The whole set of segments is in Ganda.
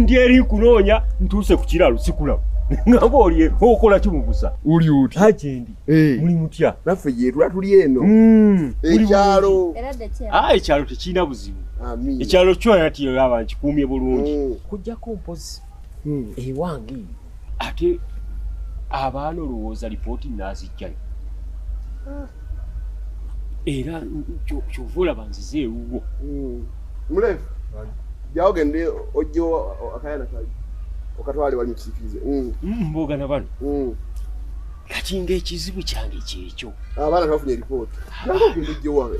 Ndi eri nkunoonya ntuuse ku kiralo sikulaba nga oli okola ki mu busa Uli otya? Agyendi. Muli mutya? Naffe gyetula tuli eno. Ekyalo. Ah, ekyalo tekirina buzibu. Ekyalo kyo ati olaba nkikuumye bulungi. Kujjako mpozi ewange eyo ate abaana olowooza lipooti naazijjayo. Era kyova olaba nzize ewuwo. Mulefu, jawo gende ojje akayana kali okatwale wali mu kisiikirize. Mboga na bano. Kati ng'ekizibu kyange kyekyo. Abaana tebafunye lipooti. Jangu ogende ojje wange.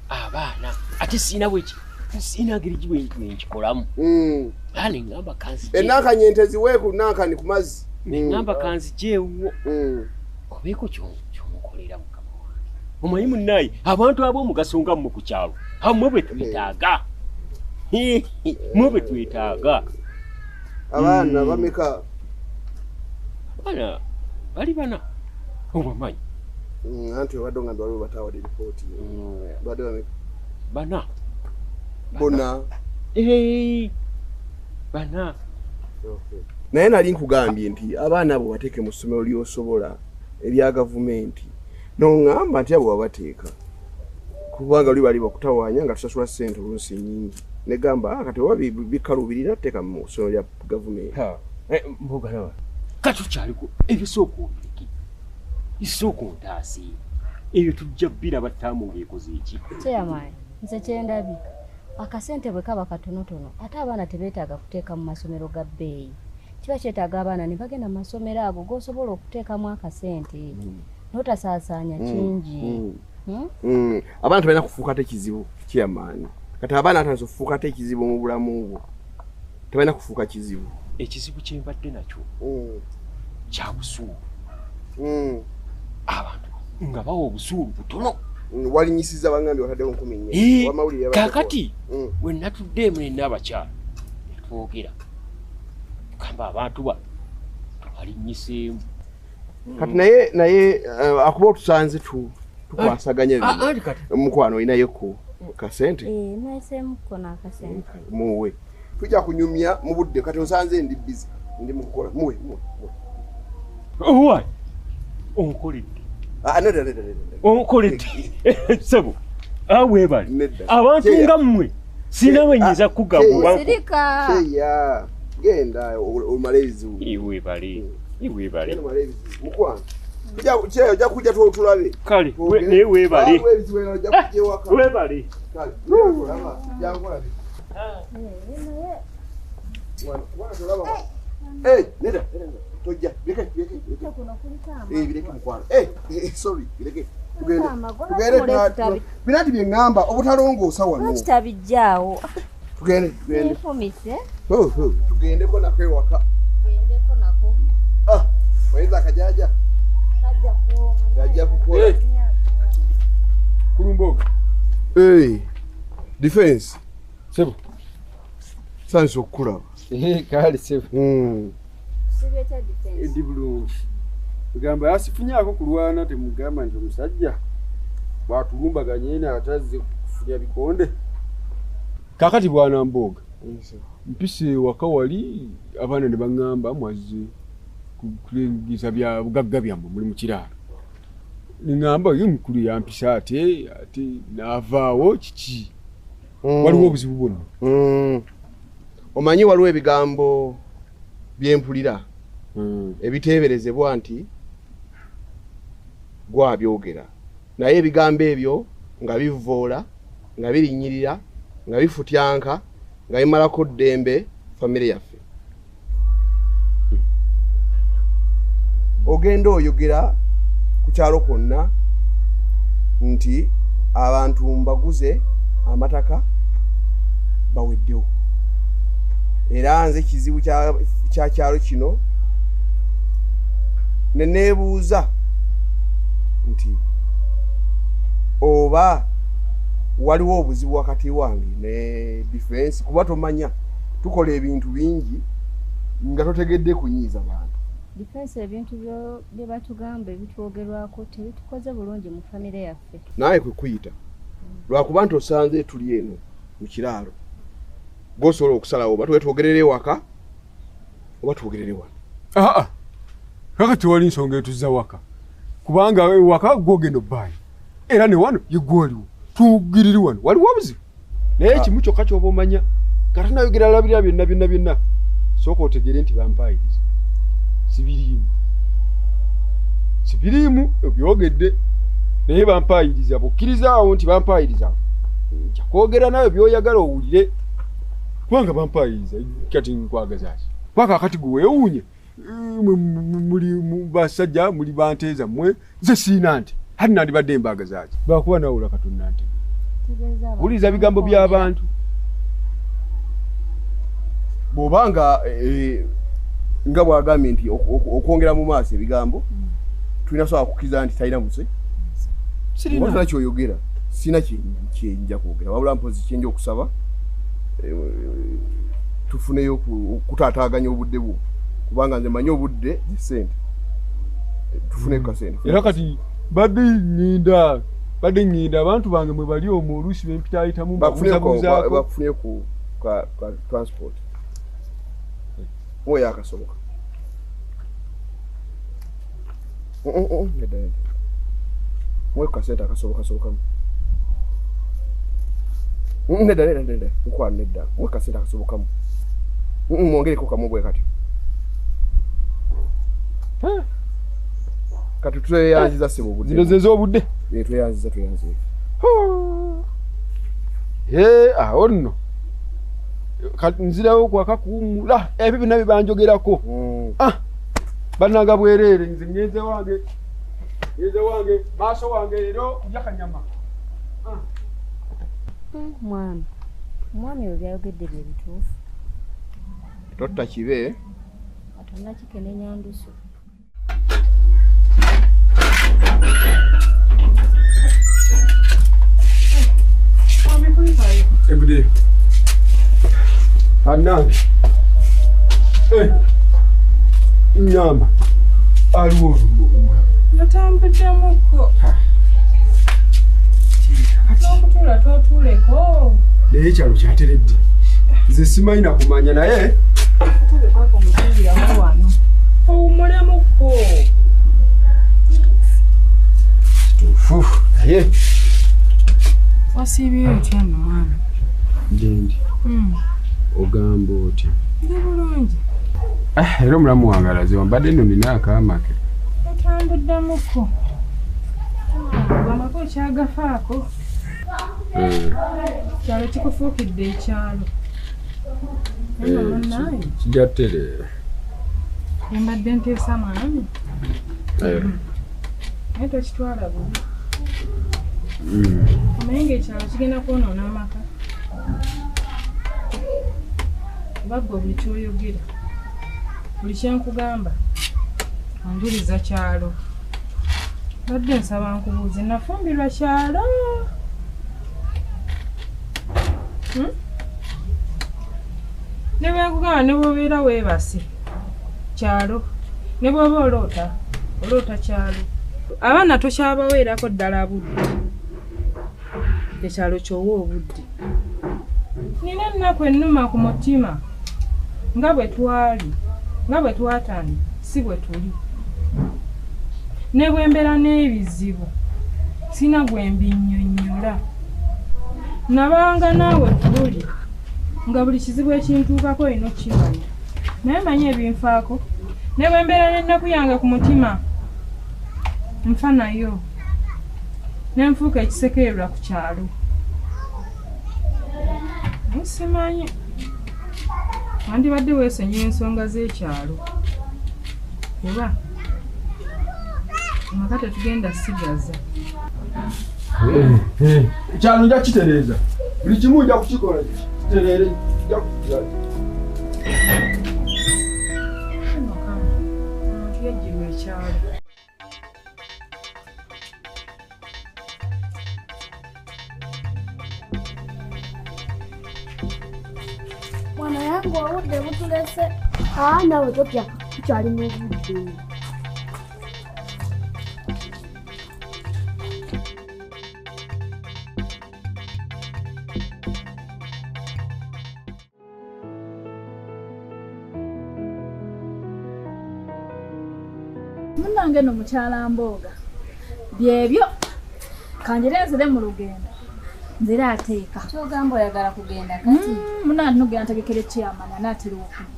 Abaana ate sirina bweki sirina ngeri ki bwe nkikolamu. Era ne ŋŋamba kanzije. Enankani ente ziweeku nankani ku mazzi. Ne ŋŋamba kanzije ewuwo. Obeeko ky'omukolera mukama wange. Omanyi munnaye abantu ab'omugaso nga mmwe ku kyalo mmwe bwe twetaaga. Mmwe bwe twetaaga. Abaana bameka? Abaana bali bana. Obamanyi? Anti obadde ongamba waliwo bataawadde lipooti. Badde bameka? Bana. Bonna? Bana. Naye nali nkugambye nti abaana abo bateeke mu ssomero ly'osobola erya gavumenti. N'oŋŋamba nti abo wabateeka. Kubanga luli bali bakutawaanya nga tusasula ssente oluusi nnyingi. Negamba kati oba bikaluubirira teeka mu ssomero lya gavumenti. Mboga nawe. Kati tukyaliko ebisooka obireke. Isooka ontaase. Ebyo tujja biraba ttaamu ng'ekoze eki. Chairman, nze kyendabye akasente bwe kaba katonotono ate abaana tebeetaaga kuteeka mu masomero ga bbeeyi. Kiba kyetaaga abaana ne bagenda mu masomero ago g'osobola okuteekamu akasente n'otasaasaanya kingi. Abaana tebalina kufuuka ate kizibu chairman. Kati abaana batandise okufuuka ate ekizibu mu bulamu bwo. Tebalina kufuuka kizibu. Ekizibu kye mbadde nakyo kya busuulu. Abantu nga bawa obusuulu butono. Walinyisiza bangambye wataddewo 4,000. Wamawulire yabadde Kaakati we natuddeemu nenna abakyala ne twogera. Tugamba abantu bano tubalinyiseemu. Kati naye akuba otusanze tukwasaganya bino. Mukwano olinayo kasente? Nayiseemukko n'akasente. Muwe. Tujja kunyumya mu budde kati osanze ndi busy. Ndi mu kukola. Muwe, muwe, muwe. Owa! Onkoledde. Nedda, nedda, nedda. Onkoledde. Ssebo. Weebale. Nedda. Abantu nga mmwe sirina bwe nnyinza kugamba oba Sirika. Kyeya. Genda omale ebizibu. Weebale. Weebale. Genda omale ebizibu. Mukwano. Kyeya ojja kujja tulabe. Kale, naye weebale. Ebizibu ojja kujja ewaka. Weebale. Kale, olaba, jangu olabe. Wano tolaba. Nedda, nedda, tojja. Bireke, bireke, bireke. Kuno kuliko amagwa. Bireke mukwano. Sorry, bireke. Tugende. Amagwa, Tugende lwaki bina nti bye ŋŋamba obutalongoosa wano. Lwaki tabijjaawo? Tugende, tugende. Neefumise. Ho, ho. Tugendeko nako ewaka. Tugendeko nako. Oyinza akajaaja? Kajja kuwooma. Kajja kukola. Kulumboga. Defense. Sebo. Nsanyuse okukulaba. Kale sebo. Sibye kya defense. Ndi bulungi. Kugamba asifunyaako kulwana temugamba nti omusajja bw'atulumbaganye eno atazze kufunya bikonde. Kaakati bwana Mboga, mpise waka wali abaana ne baŋŋamba mwazze kulengeza bya bugagga byammwe muli mu kiraalo. Ngamba ye mukulu yampisa ate naavaawo kiki. Waliwo obuzibu bwonna. Omanyi waliwo ebigambo byempulira ebiteeberezebwa nti gwabyogera. Naye ebigambo ebyo nga bivvoola, nga birinnyirira, nga bifutyanka, nga bimalako ddembe famire yaffe. Ogenda oyogera ku kyalo kwonna nti abantu mbaguze amataka baweddewo. Era nze kizibu kya kyalo kino ne neebuuza nti oba waliwo obuzibu wakati wange ne defense, kuba tomanya tukola ebintu bingi nga totegedde kunyiiza bantu. Defense ebintu bye batugamba ebitwogerwako tebitukoze bulungi mu famire yaffe. Naye kwe kuyita lwakuba nti osanze tuli eno mu kiraalo, gw'osobola okusalawo oba twogerere waka oba twogerere wano. Kaka tewali nsonga etuzza waka, kubanga waka gw'ogenda obbaayo era ne wano ye gw'oliwo tugiriri wano waliwo obuzibu. Naye kimu kyokka ky'oba omanya kati nayogera alabirira byonna byonna byonna, sooka otegeere nti bampaayiriza. Sibiriimu obyogedde naye bampaayiriza, bw'okkirizaawo nti bampaayiriza nja kwogera nawe by'oyagala owulire, kubanga bampaayiriza. Kati nkwagaza ki? Kuba kaakati gwe weewuunye muli basajja muli banteeza mmwe, nze siina nte hati nandibadde mbaagaza ki? Lwakuba nawe olwa Katonda nte wuliriza bigambo by'abantu. Bw'obanga nga bw'agambye nti okwongera mu maaso ebigambo tulina sobola kukkiriza nti talina muse. Sirina kyoyogera, sirina kyenja kwogera, wabula mpozi kyenja okusaba tufuneyo okutaataaganya obudde bwo, kubanga nze mmanyi obudde ze ssente, tufuneyo kasente. Era kati badde nninda abantu bange mwe bali omwo oluusi bempitaayitamu mbabuuzabuuzaako. Bakufuneyo ku ka transport mwe yakasoboka. Mwe kasente akasobokasobokamu. Nedda nkwano nedda, mwe kasente akasobokamu. Mwongereko kamu bwe kati. Kati tweyanziza ssebo obudde. Zino ze z'obudde? Tweyanziza. Awo nno kati nzirawo kwaka kuwummula ebyo byonna bye banjogerako. Bannanga bwereere, nze ngenze wange maaso wange leero kulya kanyama. Mwami oyo byayogedde bye bituufu. Totta kibe Katonda kikenenya ndusu. Ebudde annange nnyamba aliwo olumula yatambuddemuko n'okutuula totuuleko. Naye ekyalo kyateredde, nze simanyi na kumanya naye tubekwako wano owummulemuko. Kituufu naye wasiibye otya nno mwami? Gyendi ogamba otya? Ndi bulungi. Era omulamu wange alaze wambadde nno nina akaamake. Otambuddemuko amaka okyagafaako. Kyalo kikufuukidde ekyalo. Kijja ttereera. Mbadde nteesa mwami. Naye tokitwala bubi. Omanyi ng'ekyalo kigenda kwonoona amaka. Kuba ggwe buli ky'oyogera, buli kye nkugamba onjuliza kyalo. Mbadde nsaba nkubuuze, nafumbirwa kyalo? Ne bwe nkugamba ne bw'obeera weebase kyalo, ne bw'oba oloota kyalo. Abaana tokyabaweerako ddala budde, ekyalo ky'owa obudde. Nina ennaku ennuma ku mutima nga bwe twali, nga bwe twatandika si bwe tuli. Ne bwe mbeera n'ebizibu Sina gwe mbinnyonnyola. Nabanga naawe kululi nga buli kizibu ekintuukako olina okukimanya. Naye manyi ebinfaako ne bwe mbeera n'ennaku yange ku mutima nfa nayo ne nfuuka ekisekererwa ku kyalo. Simanyi wandibadde weesonyiwa ensonga z'ekyalo kuba amaka tetugenda sigaza. Ekyalo nja kukitereeza. Buli kimu nja kukikola kitereere nja kukitereeza. Omuntu yajjirwa ekyalo. Mwana yangu obudde butulese. Naawe totya, tukyalina obudde. Munnange nno mukyala Mbooga byebyo kanjire nzire mu lugendo nzire ateeka. Ky'ogamba oyagala kugenda kati? Munnange nogenda ntegekere chairman anaatera okudda.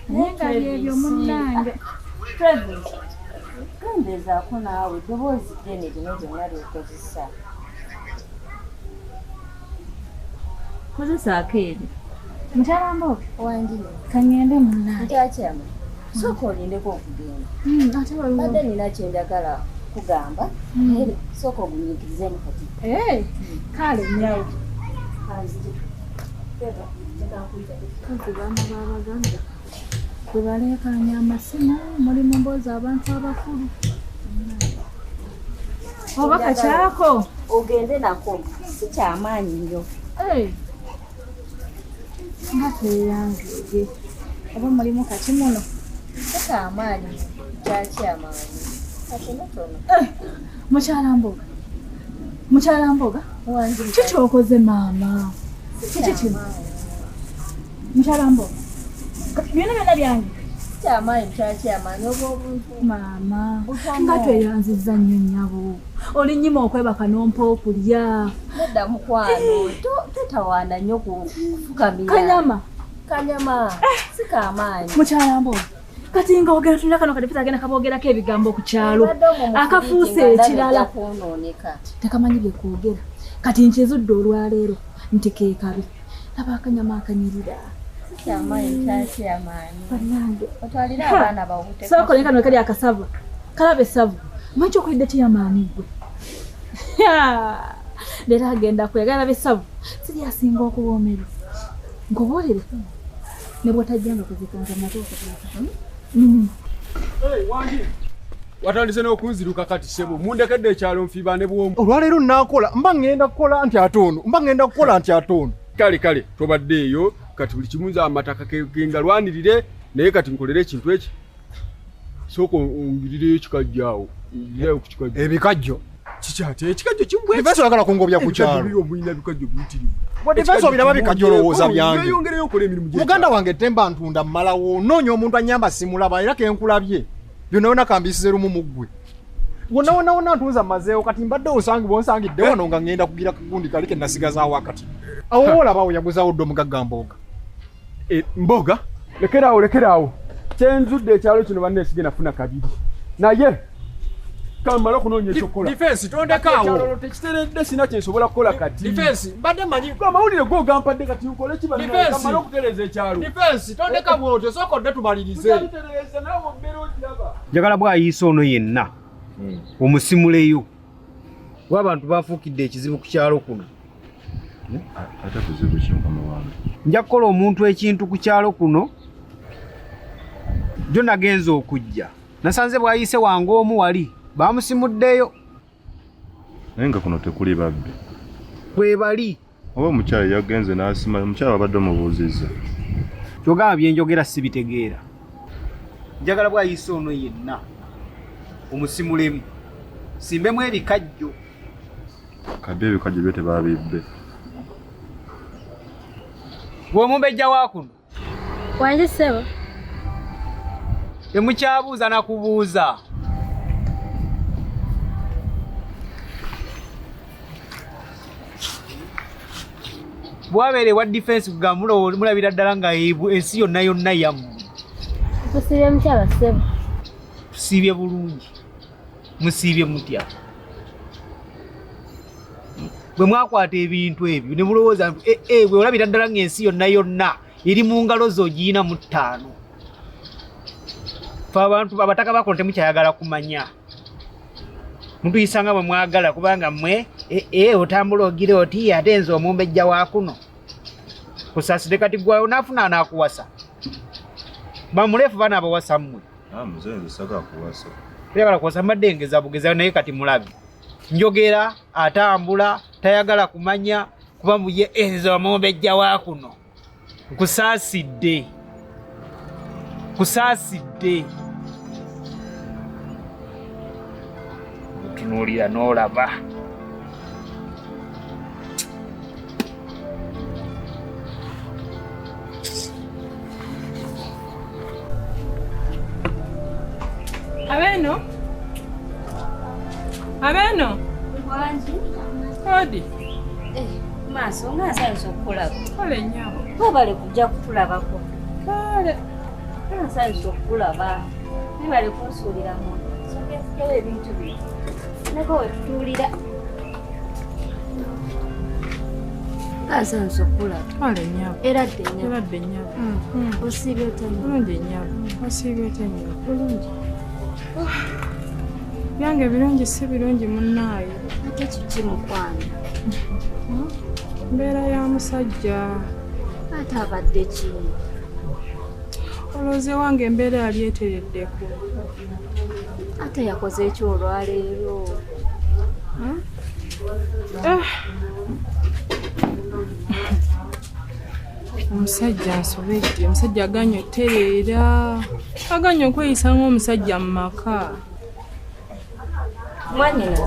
Naye nga byebyo munnange. Travis, gambezaako naawe eddoboozi ddene lino lyonna ly'okozesa. Kozesaako eryo. Mukyala Mbooga Wangi kangende munnange. Mukyala chairman, sooka olindeko okugenda. Ate waliwo Mbadde nina kye njagala kugamba naye sooka ogumiikirizeemu kati. Kale nnyawo. Kanzije. Kazi baana b'Abaganda bwe baleekaanya amasimu mulimu mboozi abantu abakulu. Oba kakyako Ogende nako si kyamaanyi nnyo. Nga tweyanzeege oba mulimu kaki muno? Si kyamaanyi kya kyamaanyi. Katonotono. Mukyala Mbooga, mukyala Mbooga, Wangi ki ky'okoze maama? Kiki kino? Mukyala Mbooga, byonna byonna byange. Si kyamaanyi kya kyamaanyi oba obuntu Maama, butono. nga tweyanzizza nnyo nnyabo. Olinnyima okwebaka n'ompa okulya. Nedda mukwano totawaana nnyo kufukamira. Kanyama. Kanyama si kamaanyi. Mukyala Mbooga, kati nga ogenda tulina kano kadepita agenda kaboogerako ebigambo ku kyalo. Obadde omwo mu Akafuuse fridge nga ndaba ekirala. ejja kwonooneka. Tekamanyi bye kwogera. Kati nkizudde olwaleero nti ke kabi. Laba akanyama akanyirira. Si kyamaanyi kya kyamaanyi. Bannange. Otwalire abaana bawute. Sooka oleke kano kali akasava. Kalaba essavu. Manyi ky'okulidde kyamaanyi ggwe. Leero agenda kweyagala laba essavu. Si lyasinga okuwoomerwa. Nkubuulire. Ne bw'otajjanga kuzikanza matuuka. Wangi watandise n'okunziruka kati ssebo mundekedde ekyalo nfiiba ne bwomu. Olwaleero nnaakola mba ŋŋenda kukola nti ate ono mba ŋŋenda kukola nti ate ono. Kale kale tobadde eyo kati buli kimu nze amataka kengalwanirire naye kati nkolere ekintu eki. Sooka ongirireyo ekikajjo awo. Ngirireyo ku kikajjo. Ebikajjo. Kiki ate ekikajjo kimbwe? Difensi oyagala kungobya ku kyalo. Ebikajjo mulina bikajjo biyitirivu. Gwe difensi obiraba bikajjo olowooza byange. Weeyongereyo okole emirimu gy'ekyalo. Muganda wange temba ntunda mmalawo nnoonya omuntu annyamba simulaba era ke nkulabye. Byonna byonna kambisize lumu mu ggwe. Wonna wonna wonna ntunza mmazeewo kati mbadde osangibwa onsangidde wano nga ŋŋenda kugira kagundi kali ke nasigazaawo akati. Awo olaba awo yaguzaawo dda omugagga Mbooga. Mbooga lekeraawo lekeraawo. Kyenzudde ekyalo kino banne sigenda funa kabiri. Naye kamala okunoonya ekyokukola. Difensi tondekaawo. Ekyalo tekiteredde sina kye nsobola kukola kati. Difensi mbadde manyi amawulire go gampadde kati nkole ki banne Difensi. kamala okutereeza ekyalo. Difensi tondeka bw'otyo sooka odde tumalirize. Tujabitereeza naawe ombeera ogiraba. Njagala bwayiisa ono yenna omusimuleyo. Kuba abantu bafuukidde ekizibu ku kyalo kuno. Ate kizibu ki mukama wange? Nja kukola omuntu ekintu ku kyalo kuno. Jjo nagenze okujja. Nasanze bwayiise wange omu wali bamusimuddeyo. Naye nga kuno tekuli babbi. Kwe bali. Oba omukyala yagenze n'asima, omukyala abadde omubuuzizza. Ky'ogamba bye njogera sibitegeera. Njagala bwayiise ono yenna omusimulemu. Simbemu ebikajjo. Kabbi ebikajjo byo tebabibbe. Gwe omumbejja wa kuno. Wangi ssebo. Temukyabuuza na kubuuza. Bwabeere wa defense nga mulabira ddala nga ensi yonna yonna yammwe. Tusiibye mutya bassebo? Tusiibye bulungi. Musiibye mutya? Bwe mwakwata ebintu ebyo ne mulowooza nti bwe olabira ddala ng'ensi yonna yonna eri mu ngalo zo ogiyina mu ttaano. Ffe abantu abataka bakono temukyayagala kumanya. Mutuyisa nga bwe mwagala kubanga mmwe otambula ogira oti ate nze omumbejja wa kuno. Kusaasire kati gwe onaafuna anaakuwasa. Bamuleefu bano abawasa mmwe. Mzee nze saagala kuwasa. Toyagala kuwasa mbadde ngeza bugeza naye kati mulabi. Njogera atambula tayagala kumanya kuba muye nze omumbejja wa kuno. Nkusaasidde. Kusaasidde. Tunuulira n'olaba. Abeno? Abeno? Wangi? Odi? Maaso nga nsanyusa okukulaba. Kale nnyabo. Webale kujja kutulabako. Kale. Nga nsanyusa okukulaba. Webale kunsuulira munda. Sogezzewo ebintu bino. Nako we tutuulira. Nga nsanyusa okukulaba. Kale nnyabo. Era dde nnyabo. Era dde nnyabo. Osiibye otya nnyabo? Bulungi nnyabo. Osiibye otya nnyabo? Bulungi. Byange birungi si birungi munnaayo. Ate kiki mukwano? Mbeera ya musajja. Ate abadde ki? Olowooza wange embeera yali etereddeko. Ate yakoze ki olwaleero? Omusajja nsobedde. Omusajja aganye otereera. Aganye okweyisa ng'omusajja mu maka. Mwannyinaze.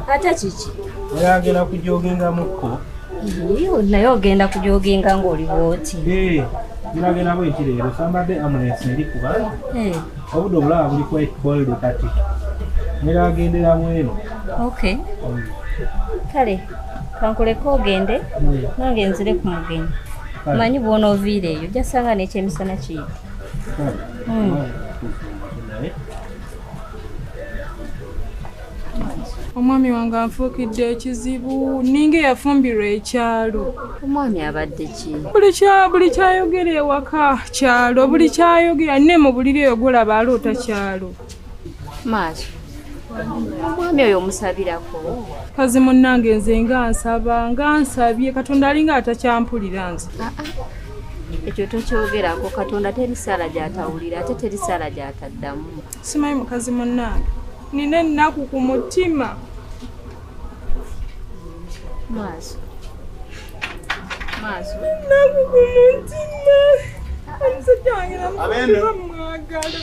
Ate kiki? Oyagala kujogingamukko? Naye ogenda kujoginga ng'oli bw'oti. Nagenda bwenti leero sambadde ambulance eri kubanga obudde obulaba buli quite cold kati. Neragendera mweno. Okay. Kale kankuleke ogende nange nzire ku mugenyi. Manyi bw'onooviira eyo ojja ssanga n'ekyemisana kiyite. Omwami wange anfuukidde ekizibu ninga eyafumbirwa ekyalo. Omwami abadde ki? Buli kyayogera ewaka kyalo, buli kyayogera ne mu buliri eyo gw'olaba aloota kyalo. Maaso, omwami oyo omusabirako? Kazi munnange nze nga nsaba nga nsabye Katonda alinga atakyampulira nze. Ekyo tokyogerako Katonda teri ssaala gy'atawulira ate teri ssaala gy'ataddamu. Simanyi mukazi munnange. Nina ennaku ku mutima. Maaso. Maaso. Ennaku ku mutima. Omusajja wange namukuba mwagala.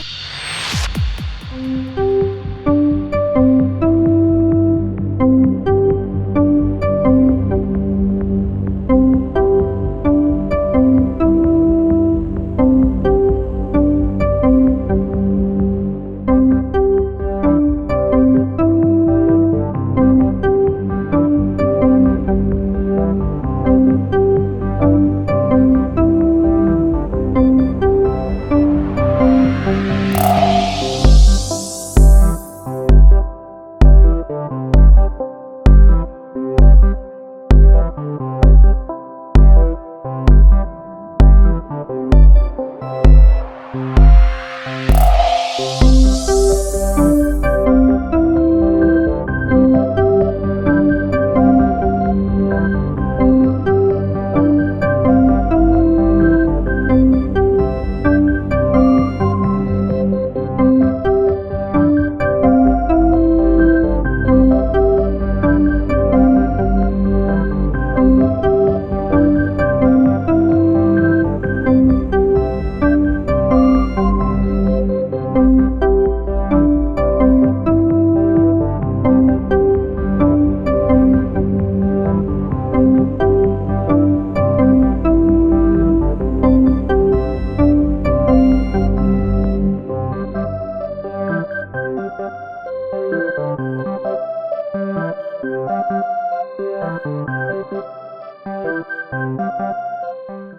Thank you.